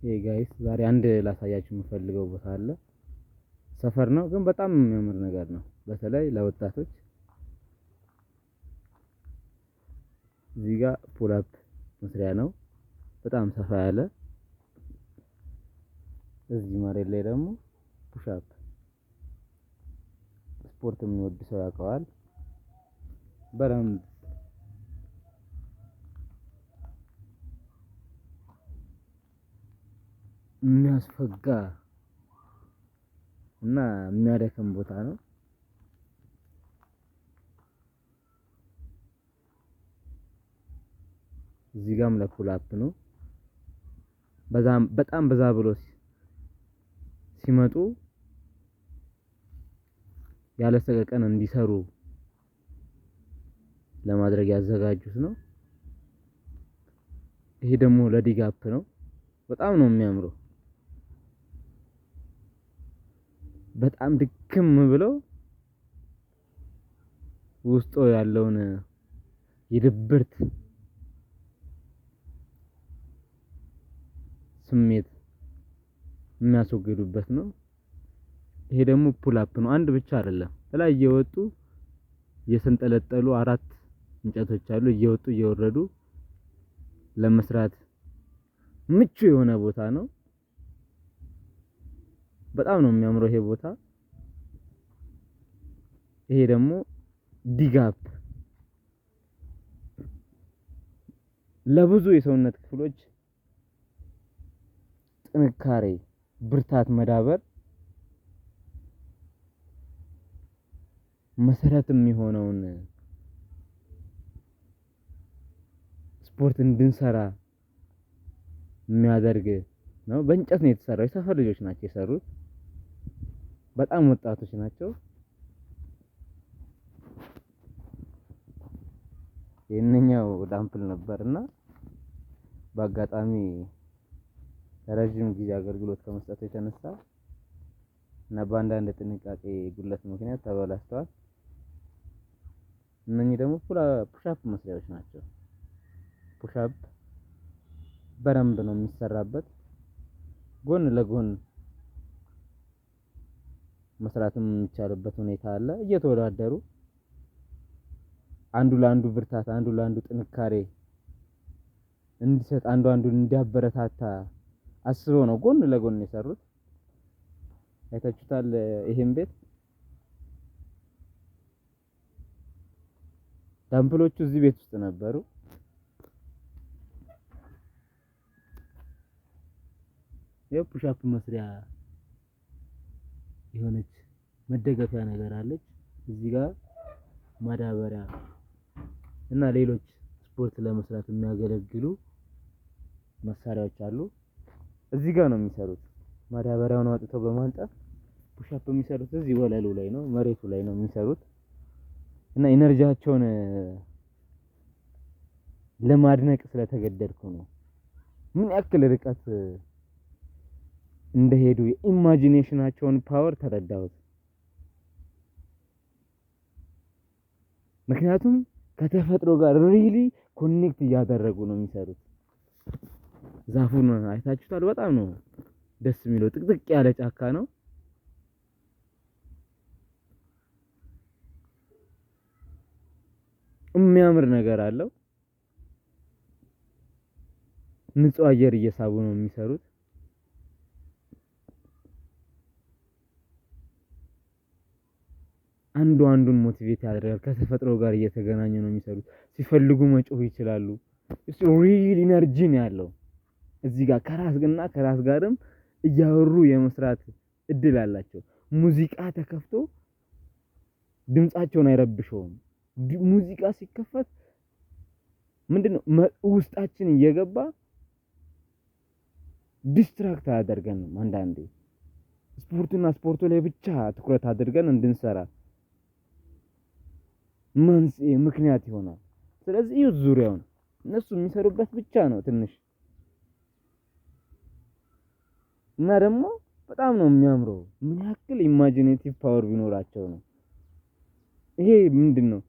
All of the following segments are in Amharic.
Hey guys፣ ዛሬ አንድ ላሳያችሁ የምፈልገው ቦታ አለ። ሰፈር ነው ግን በጣም የሚያምር ነገር ነው። በተለይ ለወጣቶች። እዚህ ጋር pull up መስሪያ ነው። በጣም ሰፋ ያለ። እዚህ መሬት ላይ ደግሞ push up፣ ስፖርት የሚወድ ሰው ያውቀዋል። በደንብ የሚያስፈጋ እና የሚያደክም ቦታ ነው። እዚህ ጋርም ለ pull up ነው። በዛም በጣም በዛ ብሎ ሲመጡ ያለ ሰቀቀን እንዲሰሩ ለማድረግ ያዘጋጁት ነው። ይሄ ደግሞ ለ dig up ነው። በጣም ነው የሚያምረው። በጣም ድክም ብለው ውስጡ ያለውን የድብርት ስሜት የሚያስወግዱበት ነው። ይሄ ደግሞ pull up ነው። አንድ ብቻ አይደለም። ላይ እየወጡ እየሰንጠለጠሉ አራት እንጨቶች አሉ። እየወጡ እየወረዱ ለመስራት ምቹ የሆነ ቦታ ነው። በጣም ነው የሚያምረው ይሄ ቦታ። ይሄ ደግሞ dig up ለብዙ የሰውነት ክፍሎች ጥንካሬ፣ ብርታት መዳበር መሰረት የሚሆነውን ስፖርት እንድንሰራ የሚያደርግ ነው። በእንጨት ነው የተሰራው። የሰፈር ልጆች ናቸው የሰሩት። በጣም ወጣቶች ናቸው። ይህንኛው dumbbell ነበርና በአጋጣሚ ረጅም ጊዜ አገልግሎት ከመስጠቱ የተነሳ እና በአንዳንድ ጥንቃቄ ጉድለት ምክንያት ተበላሽተዋል። እነኚህ ደግሞ push up መስሪያዎች ናቸው። Push up በደንብ ነው የሚሰራበት። ጎን ለጎን መስራትም የሚቻልበት ሁኔታ አለ። እየተወዳደሩ አንዱ ለአንዱ ብርታት፣ አንዱ ለአንዱ ጥንካሬ እንዲሰጥ፣ አንዱ አንዱን እንዲያበረታታ አስበው ነው ጎን ለጎን የሰሩት። አይታችሁታል። ይሄን ቤት dumbbell ኦቹ እዚህ ቤት ውስጥ ነበሩ። የ push up መስሪያ የሆነች መደገፊያ ነገር አለች። እዚህ ጋር ማዳበሪያ እና ሌሎች ስፖርት ለመስራት የሚያገለግሉ መሳሪያዎች አሉ። እዚህ ጋር ነው የሚሰሩት። ማዳበሪያውን አውጥተው በማንጠፍ push up የሚሰሩት እዚህ ወለሉ ላይ ነው፣ መሬቱ ላይ ነው የሚሰሩት። እና energy ያቸውን ለማድነቅ ስለተገደድኩ ነው። ምን ያክል ርቀት እንደሄዱ የ imagination ኣቸውን power ተረዳሁት። ምክንያቱም ከተፈጥሮ ጋር really connect እያደረጉ ነው የሚሰሩት። ዛፉን አይታችሁታል። በጣም ነው ደስ የሚለው። ጥቅጥቅ ያለ ጫካ ነው። የሚያምር ነገር አለው። ንጹህ አየር እየሳቡ ነው የሚሰሩት። አንዱ አንዱን motivate ያደርጋል። ከተፈጥሮ ጋር እየተገናኙ ነው የሚሰሩት። ሲፈልጉ መጮህ ይችላሉ። Real energy ነው ያለው እዚህ ጋር። ከራስ ግና ከራስ ጋርም እያወሩ የመስራት እድል አላቸው። ሙዚቃ ተከፍቶ ድምጻቸውን አይረብሸውም። ሙዚቃ ሲከፈት ምንድነው ውስጣችን እየገባ distract አያደርገንም። አንዳንዴ ስፖርቱና ስፖርቱ ላይ ብቻ ትኩረት አድርገን እንድንሰራ መንስኤ ምክንያት ይሆናል። ስለዚህ እዩት ዙሪያውን፣ እነሱ የሚሰሩበት ብቻ ነው ትንሽ። እና ደግሞ በጣም ነው የሚያምረው። ምን ያክል imaginative power ቢኖራቸው ነው። ይሄ ምንድነው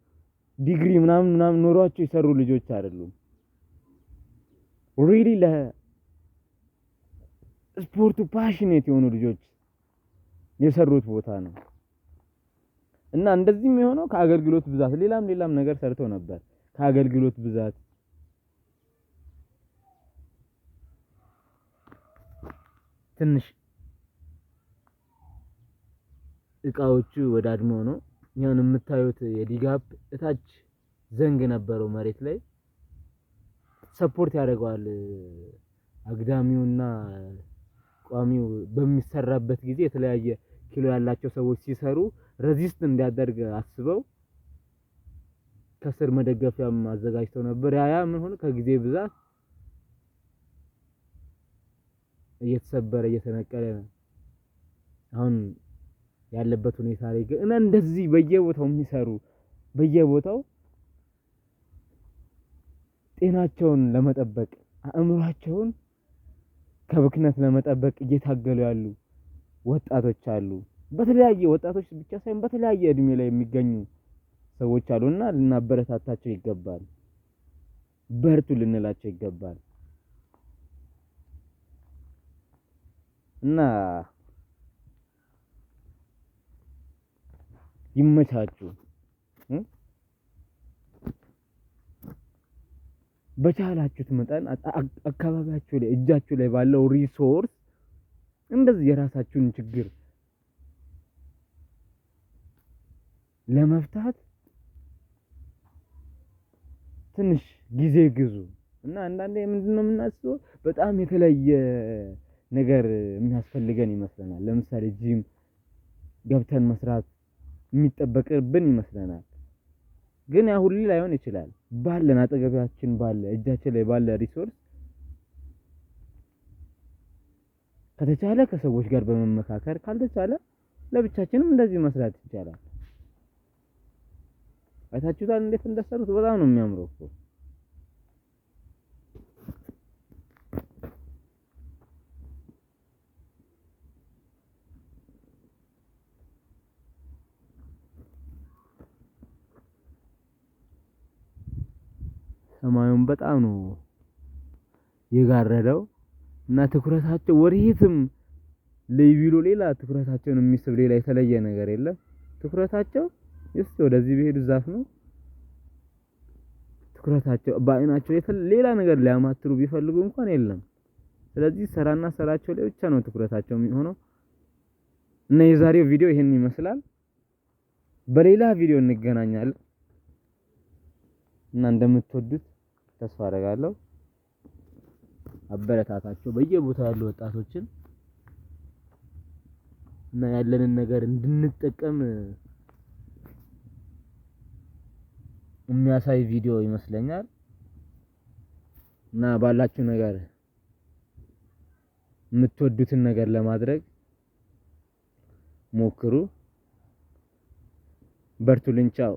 ዲግሪ ምናምን ምናምን ኖሯቸው የሰሩ ልጆች አይደሉም። Really ለስፖርቱ passionate የሆኑ ልጆች የሰሩት ቦታ ነው። እና እንደዚህም የሆነው ከአገልግሎት ብዛት ሌላም ሌላም ነገር ሰርተው ነበር። ከአገልግሎት ብዛት ትንሽ እቃዎቹ ወዳድሞ ነው። ያን የምታዩት የዲጋፕ እታች ዘንግ ነበረው መሬት ላይ support ያደርገዋል። አግዳሚውና ቋሚው በሚሰራበት ጊዜ የተለያየ ኪሎ ያላቸው ሰዎች ሲሰሩ resist እንዲያደርግ አስበው ከስር መደገፊያም አዘጋጅተው ነበር። ያ ምን ሆነ ከጊዜ ብዛት እየተሰበረ እየተነቀለ ነው አሁን ያለበት ሁኔታ ላይ። እና እንደዚህ በየቦታው የሚሰሩ በየቦታው ጤናቸውን ለመጠበቅ አእምሯቸውን ከብክነት ለመጠበቅ እየታገሉ ያሉ ወጣቶች አሉ። በተለያየ ወጣቶች ብቻ ሳይሆን በተለያየ እድሜ ላይ የሚገኙ ሰዎች አሉና ልናበረታታቸው ይገባል። በርቱ ልንላቸው ይገባል። እና ይመቻችሁ። በቻላችሁት መጠን አካባቢያችሁ ላይ እጃችሁ ላይ ባለው resource እንደዚህ የራሳችሁን ችግር ለመፍታት ትንሽ ጊዜ ግዙ። እና አንዳንዴ ምንድነው የምናስበው በጣም የተለየ ነገር የሚያስፈልገን ይመስለናል። ለምሳሌ ጂም ገብተን መስራት የሚጠበቅብን ይመስለናል። ግን ያ ሁሉ ላይሆን ይችላል። ባለን አጠገባችን ባለ እጃችን ላይ ባለ resource ከተቻለ ከሰዎች ጋር በመመካከር ካልተቻለ ለብቻችንም እንደዚህ መስራት ይቻላል። አይታችሁታል እንዴት እንደሰሩት በጣም ነው የሚያምረው እኮ። ሰማዩን በጣም ነው የጋረደው እና ትኩረታቸው ወዴትም ለይቢሉ ሌላ ትኩረታቸውን የሚስብ ሌላ የተለየ ነገር የለም። ትኩረታቸው እስቲ ወደዚህ ቢሄዱ ዛፍ ነው። ትኩረታቸው በአይናቸው ሌላ ነገር ሊያማትሩ ቢፈልጉ እንኳን የለም። ስለዚህ ስራና ስራቸው ላይ ብቻ ነው ትኩረታቸው የሚሆነው። እና የዛሬው ቪዲዮ ይሄን ይመስላል። በሌላ ቪዲዮ እንገናኛለን እና እንደምትወዱት ተስፋ አደርጋለሁ። አበረታታቸው በየቦታው ያሉ ወጣቶችን እና ያለንን ነገር እንድንጠቀም የሚያሳይ ቪዲዮ ይመስለኛል። እና ባላችሁ ነገር የምትወዱትን ነገር ለማድረግ ሞክሩ። በርቱልኝ። ቻው።